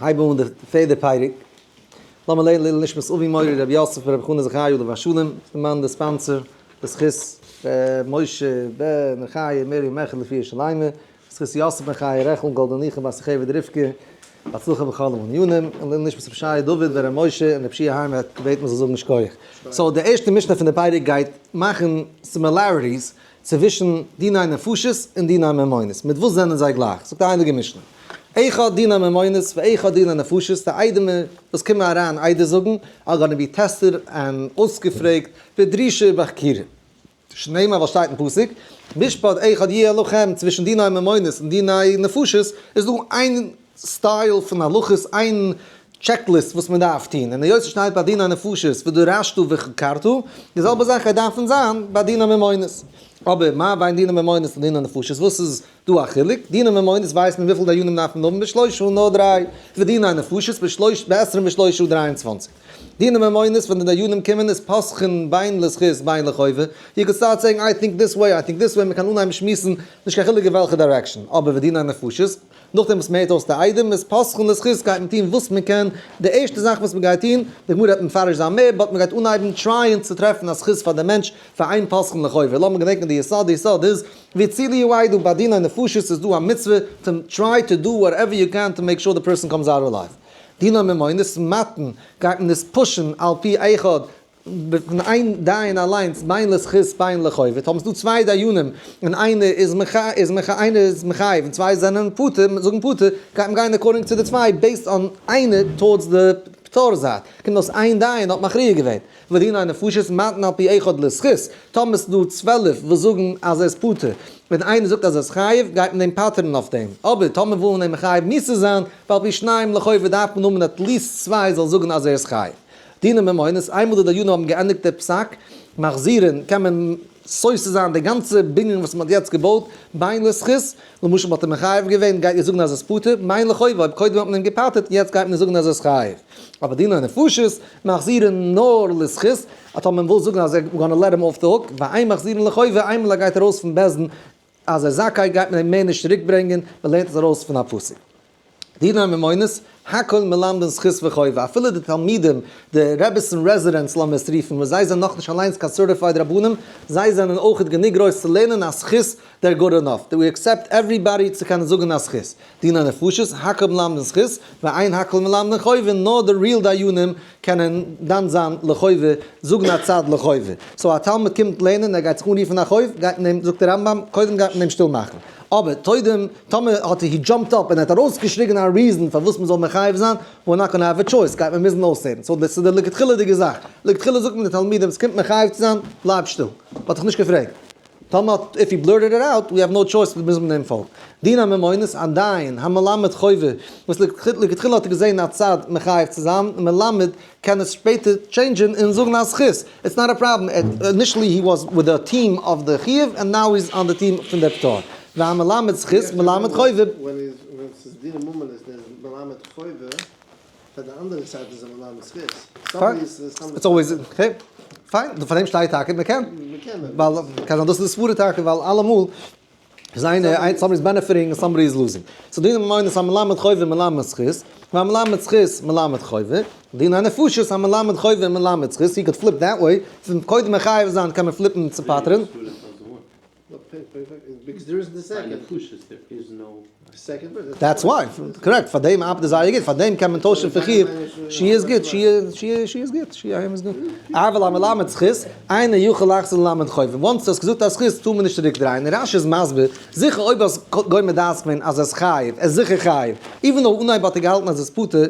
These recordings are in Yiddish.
הייב אן די פערדע פרק, לאמיר לערנען לעילוי נשמת אבי מורי רבי יוסף ברבי חנא זכרי' עליו השלום, די מאן די sponsor, בזכות ר' משה בן ר' חיה מרים מעכל לפי ירושלימה, בזכות יוסף בן חיה רעכל גאלדא ניחא בת יוכבד רבקה, בהצלחה בכל הענינים, און לעילוי נשמת ר' שייע דוד בן ר' משה און ר' שיע היים האט געבעטן מ'זאל זאגן שכוח. so די ערשטע משנה פון די פרק גייט מאכן similarities צווישן דיני נפשות און דיני ממונות, מיט וואס זענען זיי גלייך? זאגט די הייליגע משנה, אחד דיני ממונות ואחד דיני נפשות, די איידעמער וואס קומען אריין עדות זאגן, are gonna be tested און אויסגעפרעגט בדרישה ובחקירה, שנאמר וואס שטייט אין פסוק, משפט אחד יהיה לכם, צווישן דיני ממונות און דיני נפשות איז דא איין style פון הלכות, איין checklist וואס מען דארף טון, און היות עס שטייט ביי דיני נפשות ודרשת וחקרת, די זעלבע זאך גייט דארפן זיין ביי דיני ממונות. אבער מה בין דיני ממונות לדיני נפשות, וואס איז דא א חילוק? דיני ממונות ווייסט מען וויפיל דיינים דארף מען האבן בשלושה נאר דריי, ודיני נפשות בשלוש בעשרים ושלושה 23. דיני ממונות ווען די דיינים קומען איז פותחין בין לזכות בין לחובה, you can start saying I think this way I think this way, מען קען אנהייבן שמועסן נישט קיין חילוק אין וועלכע direction, אבער ודיני נפשות נאכדעם וואס מ'הערט אויס די עדים איז פותחין לזכות גייט מען טון וואס מען קען, די ערשטע זאך וואס מען גייט טון, די גמרא וועט מפרש זיין מער, but מען גייט אנהייבן try ען צו טרעפן א זכות פאר די מענטש פאר אין פותחין לחובה, לאמיר געדענקען די יסוד, די יסוד איז והצילו העדה, ביי דיני נפשות איז דא א מצוה to try to do whatever you can to make sure the person comes out alive. דיני ממונות מטין גייט מען עס push ן על פי אחד פון איין דיין אליינס בין לזכות בין לחובה, טאמער ס'דא צוויי דיינים און איינער איז איינער איז מחייב און צוויי זענען פטור, זאגן פטור, גייט מען גיין according צו די צוויי based on איינער towards די פטור זייט, קומט אויס איין דיין האט מכריע געווען, ודיני נפשות מטין על פי אחד לזכות, טאמער ס'דא 12 וואס זאגן אז ער איז פטור, ווען איינער זאגט אז ער איז חייב גייט מען אים פטר'ן אויף דעם, אבער טאמער וויל מען אים מחייב מיתה זיין, ועל פי שניים לחובה דארף מען האבן at least צוויי זאל זאגן אז ער איז חייב. דיני ממונות, איינמאל די דיינים האבן געענדיגט די פסק, מחזירין, קען מען סותר זיין די גאנצע בנין וואס מען האט יעצט געבויט, בין לזכות, למשל מען האט אים מחייב געווען, גייט איר זאגן אז עס פטור, בין לחובה, אויב קודם האט מען אים געפטר'ט, יעצט גייט מען זאגן אז עס חייב. אבער דיני נפשות, מחזירין נאר לזכות, אז טאמער מען וויל זאגן אז we're gonna let him off the hook, ואין מחזירין לחובה, איינמאל ער גייט ארויס פון בית דין אז ער איז זכאי גייט מען אים מער נישט צוריק ברענגען, מען לערנט עס ארויס פון א פסוק. דיני ממונות, הכל מלמדין זכות וחובה, אפילו די תלמידים, די רעביס אין residence לאמיר עס רופן, וואס זיי זענען נאכנישט אליינס קיין certified רבנים, זיי זענען אויכעט גענוג גרויס צו לערנען א זכות, they're good enough, we accept everybody צו קענען זאגן א זכות. דיני נפשות, הכל מלמדין זכות, ואין הכל מלמדין חובה, נאר די real דיינים קענען דן זיין לחובה, זאגן א צד לחובה. so א תלמיד קומט לערנען, ער גייט זיך אנרופן א חוב, גייט מען אים, זאגט דער רמב ם, קודם גייט מען אים שטיל מאכן. אבער קודם, טאמער האט he jumped up און ער האט ארויסגעשריגן א reason פארוואס מען זאל מחייב זיין, we're not gonna have a choice, גייט מען מוזן אויסהערן. so דאס איז די לכתחילה'דיגע זאך. לכתחילה זאגט מען די תלמידים, עס קומט מחייב צו זיין, בלייב שטיל. מען האט דיך נישט געפרעגט. טאמער האט, if he blurted it out, we have no choice, מוז מען אים פאלגן. דיני ממונות, א דיין, המלמד חובה, וואס לכתחילה האט ער געזען א צד מחייב צו זיין, מלמד קען עס שפעטער change ען און זאגן א זכות, it's not a problem, initially he was with the team of the חיוב and now he's on the team פון די פטור, והמלמד זכות מלמד חובה. ווען ס'איז דיני ממונות איז מלמד חובה, פאר די אנדערע צד איז ער מלמד זכות. it's always okay, fine, פאר דעם שטייט טאקע מ'קען, ווייל קען זיין דאס איז די סברה טאקע ווייל אלעמאל איז איינער, somebody is benefiting און somebody is losing. so דיני ממונות המלמד חובה מלמד זכות, והמלמד זכות מלמד חובה, דיני נפשות המלמד חובה מלמד זכות, you could flip that way, פון קודם מחייב זיין קען מען flip ן צו פטר'ן. that's why, correct, פאר דעם ארבעט עס זייער גוט, פאר דעם קען מען טוישן פון חיוב, she איז גוט, she איז גוט, she איז גוט. אבל המלמד זכות, אינו יכול לחזור ללמד חובה, once דו האסט געזאגט א זכות טאר מען נישט צוריק דרייען, און רש י איז מסביר, זיכער אויב האסט גומר דעת געווען אז עס איז חייב, עס איז זיכער חייב, even though אנהייב האט ער געהאלטן אז עס איז פטור,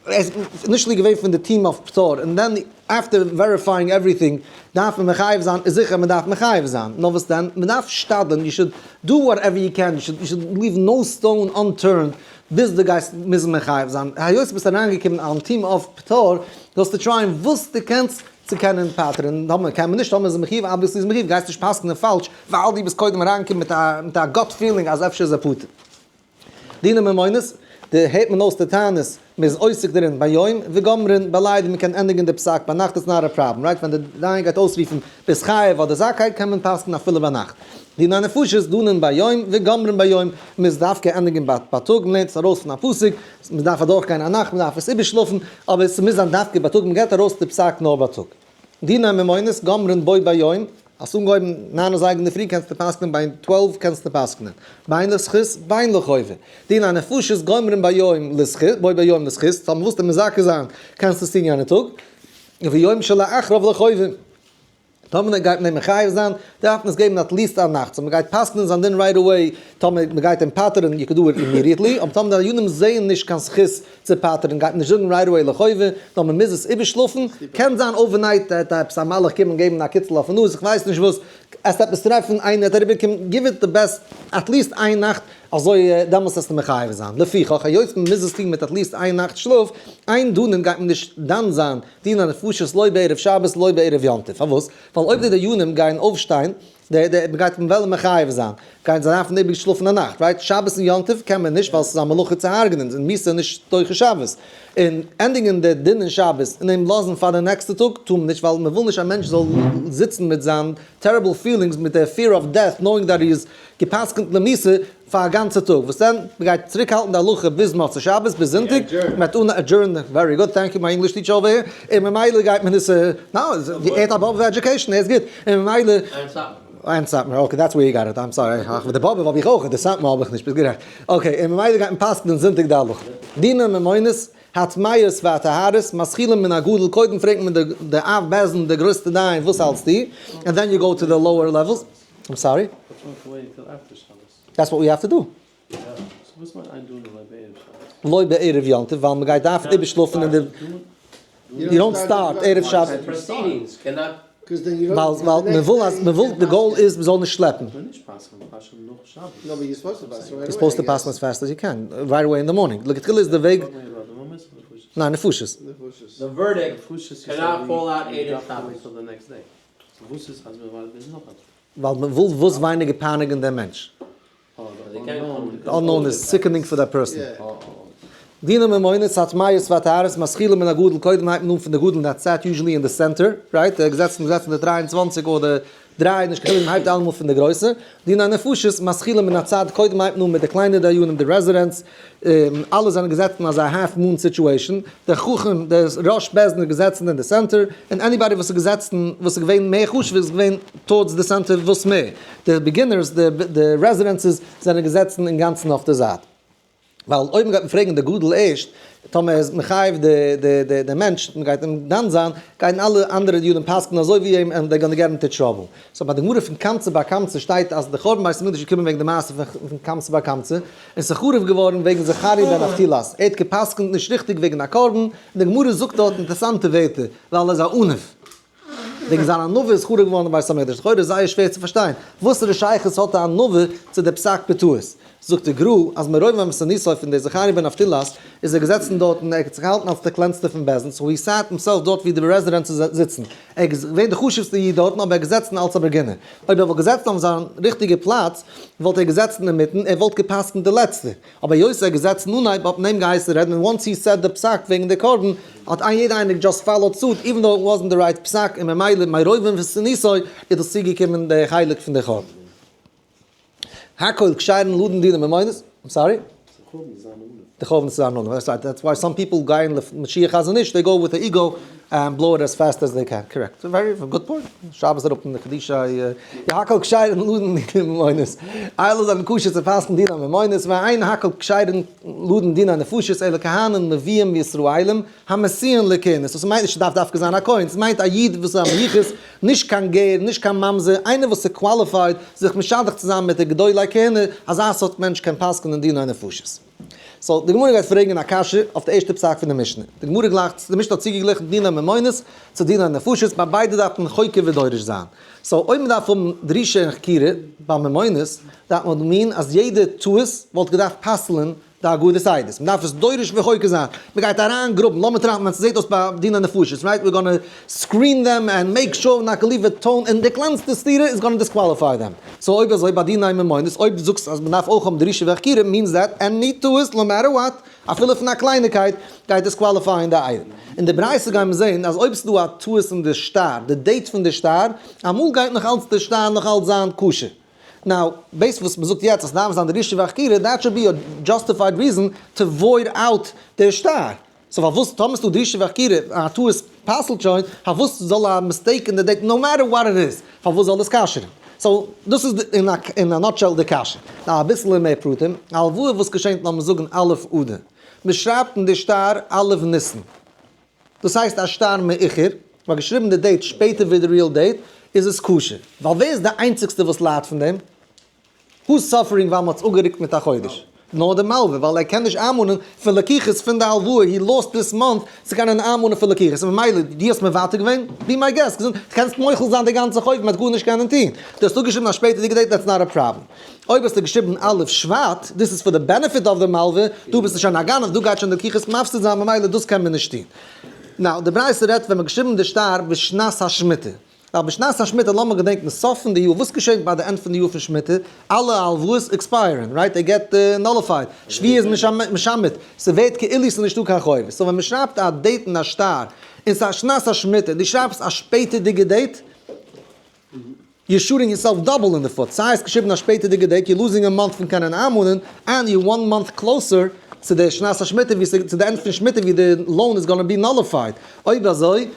ער איז initially געווען פון די team אויף פטור, און then after verifying everything דארף מען מחייב זיין, איז זיכער מען דארף מחייב זיין, נאר וואס דען, מען דארף שתדל'ן, you should do whatever you can, you should leave no stone unturned ביז דו גייסט מוזן מחייב זיין, היות ביסט אריינגעקומען אן team אויף פטור, זאלסטו try ען וואס דו קענסט צו קענען פטר'ן, טאמער קען מען נישט, טאמער איז ער מחיוב, obviously איז מחיוב, גייסט נישט פסק'נען פאלש, ווייל דו ביסט קודם אריינגעקומען מיט א מיט א gut feeling אז אפשר איז ער פטור. דיני ממונות. די הערט מען אויס די טענות, מען איז עוסק דערין ביום וגומרין בלילה, מען קען ענדיגן די פסק ביינאכט it's not a problem, right? ווען די דיין גייט אויסרופן ביסט חייב אדער זכאי קען מען פסק'ן אפילו ביינאכט. דיני נפשות דנין ביום וגומרין ביום, מען מוז דווקא ענדיגן בייטאג, מען לערנט עס ארויס פון א פסוק, מען דארף אדורכגיין א נאכט, מען דארף עס איבערשלאפן, אבער ס'מוז זיין דווקא בייטאג, מען געבט ארויס די פסק נאר בייטאג. דיני ממונות גומרין בו ביום, האסט אנגעהויבן 9 אזייגער אינדערפרי קענסטו פסק'נען ביי 12 קענסטו פסק'נען, בין לזכות בין לחובה. דיני נפשות גומרין ביום לזכות, בו ביום לזכות, טאמער ווילסטו מזכה זיין קענסטו עס טון יענע טאג, וביום שלאחריו לחובה. טאמער גייט מען אים מחייב זיין, דארף מען עס געבן at least א נאכט, so מען גייט פסק'נען זיין דין right away, טאמער מען גייט אים פטר'ן, you can do it immediately, אבער טאמער די דיינים זעען נישט קיין זכות צו פטר'ן, גייט מען נישט זאגן right away לחובה, נאר מען מוז עס איבערשלאפן, קען זיין overnight וועט עפעס א מלאך קומען געבן א קיצל אויפן נאז, איך ווייס נישט וואס, עס וועט עפעס טרעפן, איינער וועט אריבערקומען, give it the best, at least איין נאכט, אזוי דעמאלס וועסטו מחייב זיין. לפיכך, היות מען מוז עס טון מיט at least איין נאכט שלאף, אין דנין גייט מען נישט דן זיין דיני נפשות לא בערב שבת לא בערב יום טוב. פארוואס? ווייל אויב די דיינים גייען אויפשטיין, די די מ'גייט אים וועלן מחייב זיין, גייען זיי דארפן איבער שלאפן א נאכט, right? שבת און יום טוב קען מען נישט ווייל ס'איז א מלאכה צו הרג'נען, און מיתה איז נישט דוחה שבת. און ענדיגן די דין אין שבת און אים לאזן פאר די נעקסטע טאג טאר מען נישט ווייל מ'וויל נישט א מענטש זאל זיצן מיט זיין terrible feelings מיט די fear of death knowing that he איז גע'פסק'נט למיתה פאר א גאנצע טאג, וואס דען? מ'גייט צוריקהאלטן די הלכה ביז מוצאי שבת, ביז זונטאג, מ'וועט אן adjourn, very good, thank you my English teacher over here, און ממילא גייט מען עס, נא, ער האט א באבוב'ע education, ער איז גוט, און ממילא. און סאטמאר. און סאטמאר, okay, that's where you got it, I'm sorry, די באבוב האב איך אויך, די סאטמאר האב איך נישט, ביסט גערעכט. okay, און ממילא גייט מען פסק'נען זונטאג די הלכה. דיני ממונות, הטמאות והטהרות, מתחילים מן הגדול, קודם פרעגט מען די אב בית דין, די גרעסטע דיין, וואס האלטסטו? and then you go to the lower levels. I'm sorry? That's what we have to do. לא בערב יום טוב, ווייל מ'גייט דארפן איבערשלאפן אין די. You don't start ערב שבת. ווייל מ'וויל אז מ'וויל די goal איז מ'זאל נישט שלעפן. You're supposed to pass as fast as you can, right away in the morning. לכתחילה איז די וועג. ניין, נפשות. The verdict cannot fall out ערב שבת. ווייל מען וויל וואס ווייניגער פייניגן דעם מענטש. The unknown is sickening for that person. דיני ממונות, הטמאות והטהרות, מתחילים מן הגדול, קודם הייבט מען אן פון די גדול, that sat usually in the center, right? די געזעצן געזעצן די 23 אדער דריי, נישט קיין חילוק, מען הייבט אלעמאל פון די גרויסע. דיני נפשות, מתחילים מן הצד, קודם הייבט מען אן מיט די קליינע דיינים, די residents, אלע זענען געזעצן אין אזא half moon situation, דער חכם, דער ראש בית דין איז געזעצן אין די center, און anybody וואס איז געזעצן, וואס איז געווען מער חשוב איז געווען towards די center וואס מער, די beginners, די residences זענען געזעצן אינגאנצן אויף די זייט. ווייל אויב מ'גייט פרעגן די גדול ערשט, טאמער ער איז מחייב די מענטש, מ'גייט אים דן זיין, גייען אלע אנדערע יודען פסק'נען אזוי ווי אים and they're gonna get into trouble. So ביי די גמרא פון קמצא בר קמצא שטייט אז די חורבן בית המקדש איז געקומען וועגן די מעשה פון קמצא בר קמצא, און ס'איז חרוב געווארן וועגן זכריה בן אבטילס, ער האט גע'פסק'נט נישט ריכטיג וועגן א קרבן, און די גמרא זאגט דארט אינטערעסאנטע ווערטער, ווייל ער איז א עניו. וועגן זיין ענווה איז חרוב געווארן די בית המקדש, לכאורה איז זייער שווער צו פארשטיין, וואסערע שייכות האט די ענווה צו די פסק בטעות? זאגט די גרא, אז מרוב ענוותנותו פון די זכריה בן אבטילס איז ער געזעצן דארט און ער האט זיך געהאלטן אלס די קלענסטע פון בית דין, so he sat himself דארט ווי די residents זיצן, ער איז געווען די חשובסטע איד דארטן אבער ער איז געזעצן אלס א beginner, אויב ער וואלט געזעצן אויף זיין ריכטיגע פלאץ וואלט ער געזעצן אינמיטן, ער וואלט גע'פסק'נט די לעצטע, אבער היות ער איז געזעצן אנהייב האט מען אים געהייסן רעדן און once he said די פסק וועגן די קרבן האט איין יעדער איינער just followed suit even though it wasn't the right פסק און ממילא מרוב ענוותנותו איז דאס צוגעקומען די חלק פון די חורבן. הכל כשרין לדון דיני ממונות, I'm sorry? די חורבן איז זיין ענווה, that's why some people גייען משיח חזון איש, they go with the ego and blow it as fast as they can, correct, very good point, שבת אראפ אין די קדישא, הכל כשרין לדון דיני ממונות, אלע זענען כשר צו פסק'ן דיני ממונות, ואין הכל כשרין לדון דיני נפשות אלא כהנים לוויים וישראלים המשיאין לכהונה, so ס'מיינט נישט ס'דארף דווקא זיין א כהן, ס'מיינט א איד וואס איז א מיוחס, נישט קיין גר, נישט קיין ממזר, איינער וואס איז qualified זיך משדך צו זיין מיט די גדולי כהונה, אזא סארט מענטש קען פסק'נען דיני נפשות. so די גמרא גייט פרעגן א קשיא אויף די ערשטע פסק פון די משנה. די גמרא גלייכט, די משנה האט צוגעגליכן דיני ממונות צו דיני נפשות, ביי ביידע דארף מען חוקר ודורש זיין. so אויב מען דארף האבן דרישה און חקירה ביי ממונות, דארף מען האבן מין אז יעדע טעות וואלט געדארפט פסל'ן. די הגדת עדות, מ'דארף עס דורש וחוקר זיין, מ'גייט אריין גראבן, לאמיר טראכטן ווען ס'זעט אויס ביי דיני נפשות, right, we're gonna screen them and make sure not leave a stone, און די קלענסטע סתירה איז gonna disqualify them. So אויב אזוי ביי דיני ממונות, אויב דו זאגסט אז מ'דארף אויך האבן דרישה וחקירה, means that any טעות, no matter what, אפילו פון א קלייניקייט, גייט disqualify ען די עדים. אין די ברייתא גייען מיר זען אז אויב ס'דא א טעות אין די שטר, די date פון די שטר, אמאל גייט נאך אלץ די שטר נאך אלץ זיין כשר. Now, based וואס מ'זאגט יעצט אז ס'דארף זיין דרישה וחקירה, that should be a justified reason to void out די שטר. So פארוואס טאמער ס'דא דרישה וחקירה, א טעות פסל'ט שוין, פארוואס זאל א mistake אין די date, no matter what it is, פארוואס זאל עס כשר'ן? So, דאס איז אין א nutshell די קשיא. Now אביסל אין מער פרטים, א הלוואה וואס געשענט לאמיר זאגן א' אדר, מ'שרייבט אין די שטר א' ניסן, דאס הייסט א שטר מאוחר, מ'האט געשריבן די date שפעטער ווי די real date, איז עס כשר. ווייל ווער איז די איינציגסטע וואס ליידט פון דעם? Who's suffering ווייל מ'האט עס אפגערוקט מיט א חודש? נאר די מלווה, ווייל ער קען נישט איינמאנען פון לקוחות פון די הלוואה, he lost this month צו קענען איינמאנען פון לקוחות, און ממילא דו האסט מוותר געווען, be my guest, געזונט, דו קענסט מוחל זיין די גאנצע חוב, מ'וועט גארנישט קענען טון. דו האסט אפגעשריבן א שפעטערדיגע date, that's not a problem. אויב האסטו געשריבן א' שבט, דאס איז פאר די benefit of די מלווה, דא ביסטו שוין א גנב, דא גייט שוין די לקוחות מפסיד זיין, ממילא דאס קען מען נישט טון. Now, די ברייתא רעדט ווען מ'האט געשריבן די שטר בשנת השמיטה. ווייל בשנת השמיטה, לאמיר געדענקן, סוף פון די יאר, וואס געשעט ביי די end פון די יאר פון שמיטה? אלע הלוואות expire ן, right? They get nullified. שביעית איז משמט, ס'ווערט כאילו ס'איז נישטא קיין חובות. So ווען מ'שרייבט א date אין א שטר, און ס'איז א שנת השמיטה, און דו שרייבסט א שפעטערדיגע date, you're shooting yourself double in the foot, סיי האסט געשריבן א שפעטערדיגע date, you're losing a month פון קענען איינמאנען, and you're one month closer צו די שנת השמיטה, ווי ס'איז צו די end פון שמיטה ווי די loan איז gonna be nullified. אויב אזוי,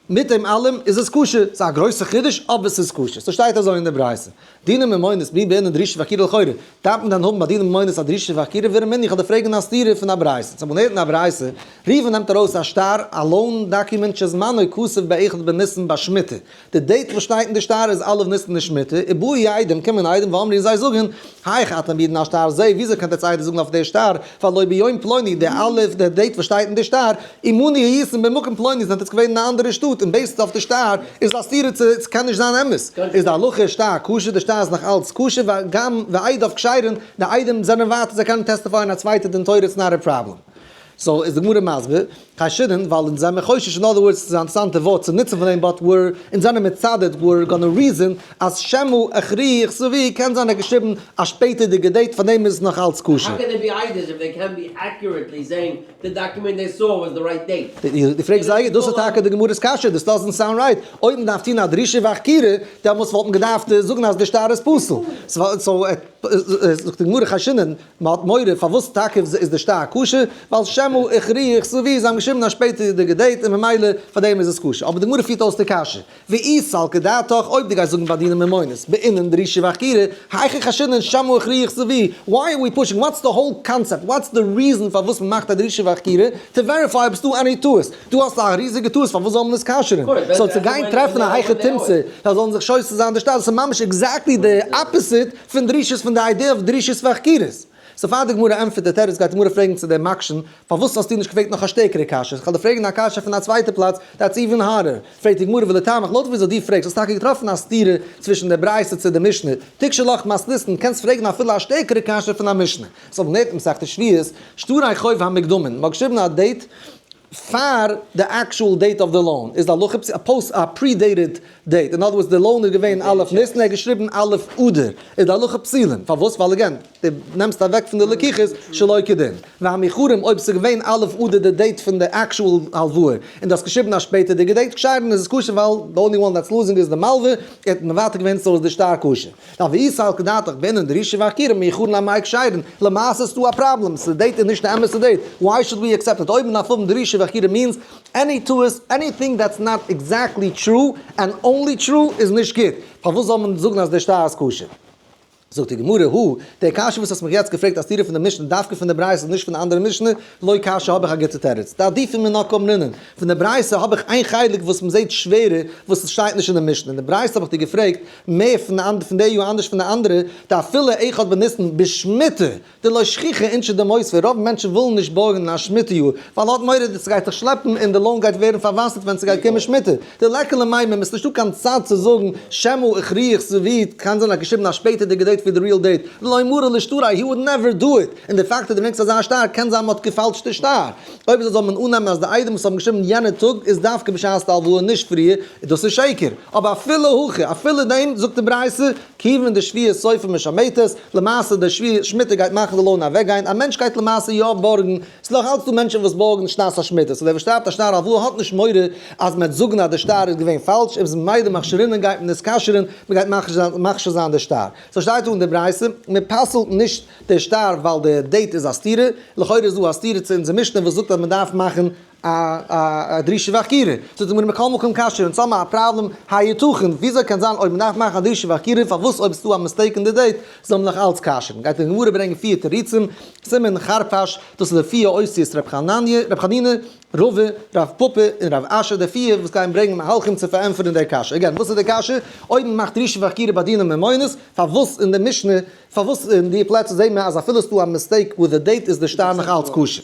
מיט דעם אלעם איז עס כשר, ס'איז א גרויסע חידוש אבער ס'איז כשר, ס'שטייט אזוי אין די ברייתא, דיני ממונות מי בעינן דרישה וחקירה לכאורה, דארף מען דען האבן ביי דיני ממונות א דרישה וחקירה ורמינהי איך וועל דיר פרעגן א סתירה פון א ברייתא, ס'האט מען געלערנט אין א ברייתא, ראובן נעמט ארויס א שטר, א loan document שזמנו כתוב באחד בניסן בשמיטה, די date וואס שטייט אין די שטר איז א' ניסן אין שמיטה, ובאו עדים קומען עדים ואמרו און זיי זאגן, היאך אתם מעידין על שטר זה, וויאזוי קענט עטץ עדות זאגן אויף די שטר, והלא ביום פלוני, די א' די date וואס שטייט אין די שטר, עמנו הייתם במקום פלוני, זענט עטץ געווען אין א אנדערע שטאט, און based אויף די שטר איז א סתירה צו עס קען נישט זיין אמת, איז די הלכה שטר כשר, די שטר איז נאך אלץ כשר, וגם ועדיו כשרין, די עדים זענען ווייטער זיי קענען testify ען א צווייטע דין תורה it's not a problem. So איז די גמרא מסביר, חיישינן, ווייל אונז זעמיר חושש, in other words, ס'איז א אינטערעסאנטע ווארט צו נוצן פאר דעם, but we're, אונז זענען מצדד, we're gonna reason, אז שמא הכריעו וכתבוהו, קען זיין ער האט געשריבן א שפעטערדיגע date, פאר דעם איז עס נאך אלץ כשר. How can they be עדות if they can't be accurately saying the document they saw was the right date? דו פרעגסט זייער גוט, דאס איז טאקע די גמרא'ס קשיא, this doesn't sound right, אויב מען דארף טון א דרישה וחקירה, דעמאלטס וואלט מען געדארפט זאגן אז די שטר איז פסול. So זאגט די גמרא חיישינן, מען האט מורא פארוואס טאקע איז די שטר כשר, ווייל שמא הכריעו וכתבוהו, זיי האבן געשריבן א שפעטערדיגע date און ממילא פאר דעם איז עס כשר, אבער די גמרא פירט אויס די קשיא, ואי סלקא דעתך, אויב דו גייסט זאגן ביי דיני ממונות, בעינן דרישה וחקירה, היכי חיישינן שמא הכריעו וכתבוהו, why are we pushing, what's the whole concept, what's the reason פארוואס מען מאכט א דרישה וחקירה, to verify אויב ס'דא any טעות, דו האסט א ריזיגע טעות פארוואס זאל מען עס כשר'ן, so צו גיין טרעפן א היכי תמצא זיי זאלן זיך סותר זיין די שטר, דאס איז ממש exactly די opposite פון דרישות פון די idea of דרישות וחקירות. So פאר די גמרא ענטפערט די תירוץ גייט די גמרא פרעגן צו דעם מקשן, פארוואס האסטו נישט געפרעגט נאך א שטערקערע קשיא, איך וועל דיר פרעגן א קשיא פון א צווייטע פלאץ, that's even harder. פרעגט די גמרא ולטעמיך, לויט וויאזוי דו פרעגסט האסטו טאקע געטראפן א סתירה צווישן די ברייתא צו די משנה, תקשי לך מתניתין, קענסט פרעגן אפילו א שטערקערע קשיא פון א משנה. ס'האט מען געלערנט אין מסכת שבועות, שטרי חוב המוקדמין, מ'האט געשריבן א date פאר די actual date of the loan, איז די הלכה א post א pre-dated date, in other words די loan איז געווען א' ניסן, ער האט געשריבן א' אדר, איז די הלכה פסולין, פארוואס? ווייל again, דו נעמסט אוועק פון די לקוחות שלא כדין. והמאוחרים אויב ס'איז געווען א' אדר די date פון די actual הלוואה, און דו האסט געשריבן א שפעטערדיגע date, כשרין איז עס כשר ווייל די only one that's losing איז די מלווה, ער האט מוותר געווען so איז די שטר כשר. דאן ואי סלקא דעתך בעינן דרישה וחקירה מאוחרין אמאי כשרין, למעשה איז דא א פראבלעם, ס'די date איז נישט די אמת'ע date, why should we accept it, אויב מ'דארף האבן דרישה וחקירה means any טעות, anything that's not exactly true and only true איז נישט גוט, פארוואס זאל מען זאגן אז די שטר איז כשר? זאגט די גמרא, הא, די קשיא וואס האסט מיך יעצט געפרעגט א סתירה פון די משנה דווקא פון די ברייתא און נישט פון די אנדערע משנה, לא קשיא האב איך א גוטע תירוץ, דעדיפא מינה קאמרינן, פון די ברייתא האב איך איין חלק וואס מ'זעט שווערער וואס עס שטייט נישט אין די משנה, אין די ברייתא האב איך דיר געפרעגט מער פון די אנדערע פון די יאר אנדערש פון די אנדערע, דאפילו אחד בניסן בשמיטה, דלא שכיחא אינשי דמותבי, רוב מענטשן ווילן נישט בארגן אין א שמיטה יאר, ווייל האט מורא אז ס'גייט זיך שלעפן און די loan גייט ווערן פארוואסערט ווען ס'גייט קומען שמיטה, דליכא למימר, ס'נישטא קיין צד צו זאגן שמא הכריעו וכתבוהו, קען זיין אז געשריבן א שפעטערדיגע date. date ווי די real date, לא מרא לשטריה, he would never do it, און די פאקט אז דו ברענגסט אזא שטר קען זיין מ'האט געפאלשט די שטר. אויב אזוי זאל מען אננעמען אז די עדים וואס האבן געשריבן יענע טאג איז דווקא בשעת די הלוואה נישט פריער, איז דאס איז שקר. אבער אפילו הכי, אפילו דעם, זאגט די ברייתא, כיוון דשביעית סופה משמטת, למעשה די שביעית שמיטה גייט מאכן די loan אוועקגיין, א מענטש גייט למעשה יא בארגן, ס'איז נאך אלץ דא מענטשן וואס בארגן שנת השמיטה, so דער וואס שרייבט א שטר הלוואה האט נישט מורא אז מ'וועט זאגן אז די שטר איז געווען פאלש, אויב איז ממילא מכשירינן גייט מען עס כשר'ן, מ'גייט מכשיר זיין די שטר. so שטייט דא אין די ברייתא, מ'פסל'ט נישט די שטר ווייל די date איז א סתירה, לכאורה איז דא א סתירה צו אונזער משנה וואס זאגט אז מ'דארף מאכן א דרישה וחקירה, זאגט די גמרא מכל מקום כשר, אונז האבן א פראבלעם היתכן, וויאזוי קען זיין אויב מ'דארף מאכן א דרישה וחקירה פארוואס אויב ס'דא א mistake אין די date זאל מען נאך אלץ כשר'ן, גייט די גמרא ברענגען פיר תירוצים, סימן חרפש, דאס איז די פיר אותיות ר' חנניה, ר' חנינא, רבא, רב פפא און רב אשי די פיר וואס גייען ברענגען מהלכים צו פארענטפערן די קשיא, again וואס איז די קשיא? אויב מ'מאכט דרישה וחקירה ביי דיני ממונות, פארוואס אין די משנה, פארוואס אין די פלעצער זעהן מיר אז אפילו ס'דא א mistake with די date איז די שטר נאך אלץ כשר?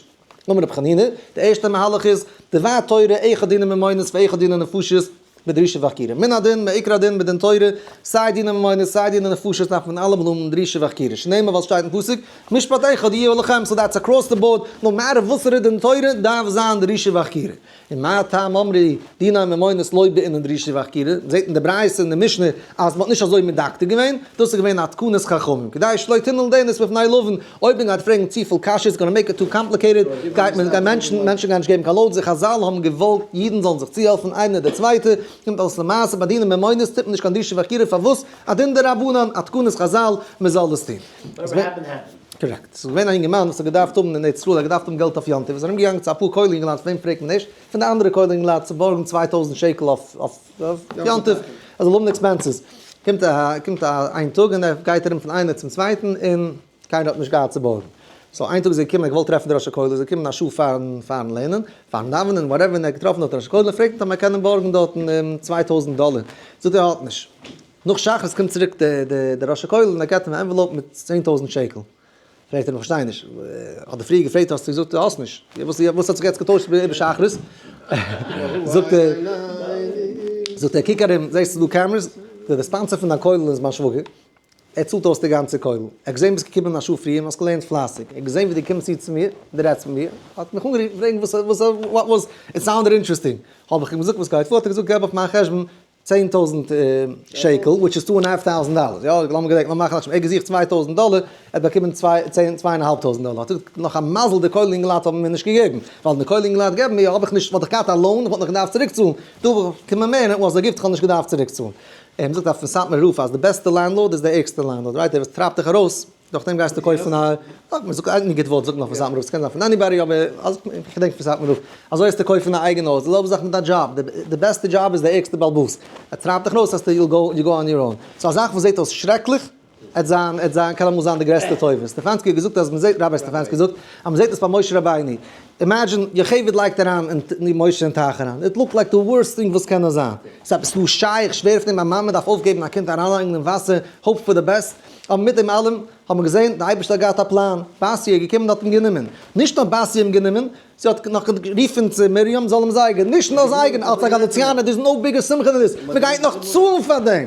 אמר רבי חנינא, די ערשטע מהלך איז, דבר תורה אחד דיני ממונות ואחד דיני נפשות בדרישה וחקירה. מן הדין, מעיקר הדין מדין תורה, סיי דיני ממונות סיי דיני נפשות דארף מען אלעמאל האבן דרישה וחקירה. שנאמר ווייל ס'שטייט אין פסוק, משפט אחד יהיה לכם, so that's across the board, no matter וואסערע דין תורה, דארף זיין דרישה וחקירה. און מה טעם אמרו דיני ממונות לא בעינן דרישה וחקירה, מ'זעט אין די ברייתא און די משנה אז מ'האט נישט אזוי מדקדק געווען, דאס איז געווען א תקנת חכמים, כדי שלא תנעול דלת בפני לווין, אויב מען גייט פרעגן צופיל קשיות gonna make it too complicated, גייט מען גיין מענטשן, מענטשן גייען נישט געבן קיין loans, די חזל האבן געוואלט אידן זאלן זיך צוהעלפן איינער די צווייטע, קומט אויס למעשה ביי דיני ממונות טוט מען נישט קיין דרישה וחקירה, פארוואס? א דין דרבנן, א תקנת חזל, מ'זאל דאס טון. Correct. ס'איז געווען א אינגערמאן וואס האט געדארפט האבן אין ארץ ישראל, ער האט געדארפט האבן געלט אויף יום טוב, איז ארום געגאנגען צו אפאר כולל אינגעלייט, פון וועם פרעגט מען נישט? פון די אנדערע כולל אינגעלייט צו בארגן 2000 שקל אויף יום טוב, ער זאל האבן expenses. קומט א קומט א איין טאג און ער גייט ארום פון איינער צום צווייטן און קיינער האט נישט געהאט צו בארגן. so איין טאג איז ער געקומען, ער האט געוואלט טרעפן די ראש הכולל, איז ער געקומען א שעה פארן פארן לערנען, פארן דאווענען, whatever, און ער האט געטראפן דארט ראש הכולל, ער פרעגט אים אויב מען קען אים בארגן דארטן 2000 דאלער. זאגט ער ער האט נישט. נאך שחרית קומט צוריק די ראש הכולל און ער געט אים א envelope מיט 10,000 שקל. פרעגט ער אים איך פארשטיי נישט, האט דיר פריער געפרעגט האסטו געזאגט דו האסט נישט, וואס האט זיך יעצט געטוישט איבער שחרית? זאגט ער, זאגט ער קוק ארום זעסט ס'איז דא cameras, די sponsor פון דיין כולל איז מיין שוואגער, ער צאלט אויס די גאנצע כולל, ער האט געזען ביסט געקומען א שעה פריער און האסט געלערנט פלייסיג, ער האט געזען ווי דו קומסט צו צו מיר, דו רעדסט מיט מיר, האט מיך אנגערופן פרעגן וואס וואס what was, it sounded interesting, האב איך אים געזאגט וואס גייט פאר, האט ער געזאגט געב אויף מיין חשבון 10,000 שקל, which is two and half thousand dollars, יא, לאמיר געדענקען, לאמיר מאכן א חשבון, ער האט געזוכט 2000 דאלער, ער האט באקומען צוויי, צען, צוויי און א האלב טויזנט דאלער, האט ער געזאגט, נאך א מזל די כולל אינגעלייט האבן מיר נישט געגעבן, ווייל די כולל אינגעלייט געבן מיר, האב איך נישט, וואלט איך געהאט א loan, איך וואלט נאך געדארפט צוריקצאלן, דא האב איך באקומען מער, און it was a gift, איך האב נישט געדארפט צוריקצאלן. ער זאגט אויף פון סאטמאר רב אז די בעסטע landlord איז די ערגסטע landlord, right, דער וואס טרייבט דיך ארויס, נאכדעם גייסטו קויפן א, מען זאגט א גוט ווארט זאגט מען אויפן סאטמאר רב, ס'קען זיין פון anybody אבער איך געדענק פון סאטמאר רב, אזוי וועסטו קויפן א אייגענע הויז, די זעלבע זאך מיט א דזשאב, די בעסטע דזשאב איז די ערגסטע בעל הבית, ער טרייבט דיך ארויס אז you go you go on your own, so א זאך וואס זעט אויס שרעקליך, עט זיין עט זיין קען אמאל זיין די גרעסטע טובה, סטעפאנסקי האט געזאגט אז מען זעט, Rabbi סטעפאנסקי זאגט אז מען זעט עס ביי משה רבינו, imagine יוכבד לייגט אריין אין משה אין טייך אריין, it looked like the worst thing וואס קען נאר זיין, ס'איז עפעס לא שייך, שווער פון דעם א מאמע דארף אויפגעבן א קינד אריינלייגן אין וואסער, hope for the best, אבער מיט דעם אלעם האט מען געזען, די אייבערשטער האט געהאט א פלאן, בתיה איז געקומען און האט אים גענומען, נישט נאר בתיה אים גענומען, זי האט נאך גערופן צו מרים זאל אים זייגן, נישט נאר זייגן, אלס א גאליציאנער, there is no bigger שמחה than this, מען גייט נאך צאלן פאר דעם,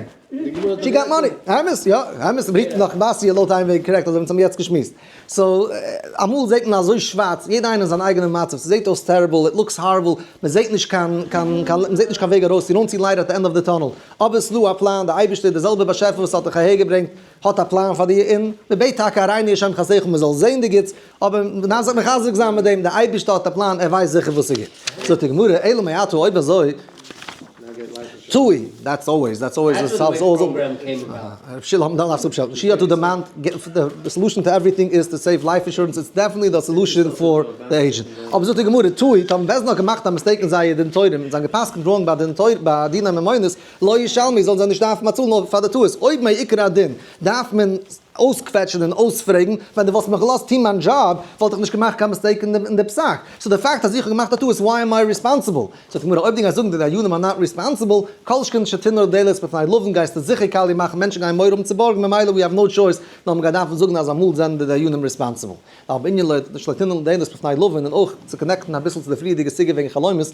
she got money, אמת, יא, אמת, מען רופט נאך בתיה לויט איין וועג, correct, אזוי ווי אונז האבן יעצט געשמועסט, so, אמאל זעט מען אזוי שווארץ, יעדער איינער אין זיין אייגענעם מצב, ס'זעט אויס terrible, it looks horrible, מען זעט נישט קיין, קיין, קיין, מען זעט נישט קיין וועג ארויס, you don't see light at the end of the tunnel, אבער ס'דא א פלאן, די אייבערשטער, דער זעלבער באשעפער וואס האט דיך אהער געברענגט, האט א פלאן פאר דיר, און מען בעט טאקע הראנו השם חסדך מען זאל זען די גוטס, אבער מען דארף זיך מחזק זיין מיט דעם, דער אייבערשטער האט א פלאן, ער ווייסט זיכער וואס איז גוט. זאגט די גמרא, אלא מעתה אויב אזוי, טועי, that's always, that's always, she האט דערמאנט, די solution to everything איז to save life insurance, it's definitely the solution for the agent. אבער זאגט די גמרא, טועי, האבן בית דין נאר געמאכט א mistake אין זייער דין תורה, און זיי האבן גע'פסק'נט wrong ביי דין תורה, ביי דיני ממונות, לא ישלמו, זאלן זיי נישט דארפן באצאלן נאר פאר די טעות, אויב מעיקר הדין דארף מען אויסקוועטשן און אויספרעגן, ווען דו וואלסט מיך געלאזט טון מיין דזשאב וואלט איך נישט געמאכט קיין mistake אין די פסק, so די פאקט אז איך האב געמאכט א טעות why am I responsible? זאגט די גמרא אויב דו גייסט זאגן די דיינים are not responsible, כל שכן שתנעול דלת בפני לווין גייסטו זיכער קאליע מאכן מענטשן גייען מורא האבן צו בארגן ממילא we have no choice נאר מ'גייט דארפן זאגן אז אמאל זענען די דיינים responsible. ווייל בענין שלא תנעול דלת בפני לווין און אויך צו connect ן אביסל צו די פריערדיגע סוגיא וועגן חלומות,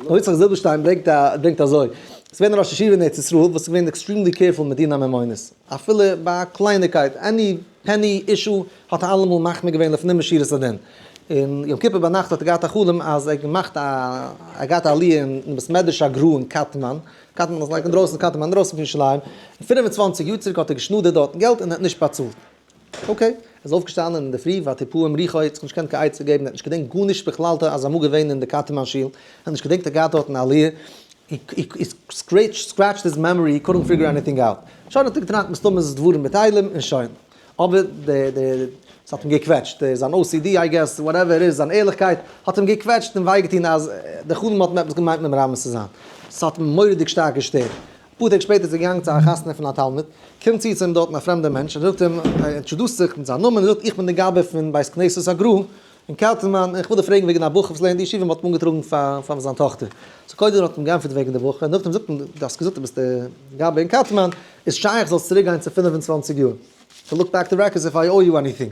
ר' יצחק זילבערשטיין ברענגט אזוי. ס'איז געווען א ראש ישיבה אין ארץ ישראל וואס איז געווען extremely careful מיט דיני ממונות, אפילו ביי א קלייניקייט, any penny issue האט ער אלעמאל מחמיר געווען לפנים משורת הדין. און יום כיפור ביינאכט האט ער געהאט א חלום אז ער האט געמאכט א, ער האט געהאט א עליה אין בית מדרש הגר"א אין קטמון, קטמון איז like אינדרויסן קטמון, אינדרויסן פון ירושלים, און 25 יאר צוריק האט ער געשנאדערט דארטן געלט און ער האט נישט באצאלט. Okay, ער איז אויפגעשטאנען אינדערפרי ותפעם רוחו, האט זיך נישט געקענט קיין עצה געבן, ער האט נישט געדענקט גארנישט בכלל אז ער אמאל געווען אין די קטמון שול, ער האט נישט געדענקט ער האט געהאט דארטן א עליה, he scratched his memory, he couldn't figure anything out. שוין האט ער געטראכט מסתמא איז עס דברים בטלים און שוין. אבער די די ס'האט אים געקוועטשט, זיין OCD I guess, whatever איז, זיין ערליכקייט האט אים געקוועטשט און וויי געטון אז די חלום האט אים עפעס געמיינט מרמז צו זיין. ס'האט אים מורא'דיג שטארק געשטערט. אפאר טעג שפעטער איז ער געגאנגען צו א חתונה פון א תלמיד, קומט צו צו אים דארטן א פרעמדער מענטש און זאגט אים, ער introduce ט זיך מיט זיין נאמען און זאגט איך בין די גבאי פון בית כנסת הגר"א אין קטמון, איך וויל דיר פרעגן וועגן א בחור וואס לערנט אין ישיבה, מ'האט אים אנגעטראגן פאר פאר זיין טאכטער. so קודם האט אים געענטפערט וועגן די בחור, און נאכדעם זאגט אים, דו האסט געזאגט דו ביסט די גבאי אין קטמון, איז שייך זאלסט צוריק גיין צו 25 יאר? To look back the records if I owe you anything.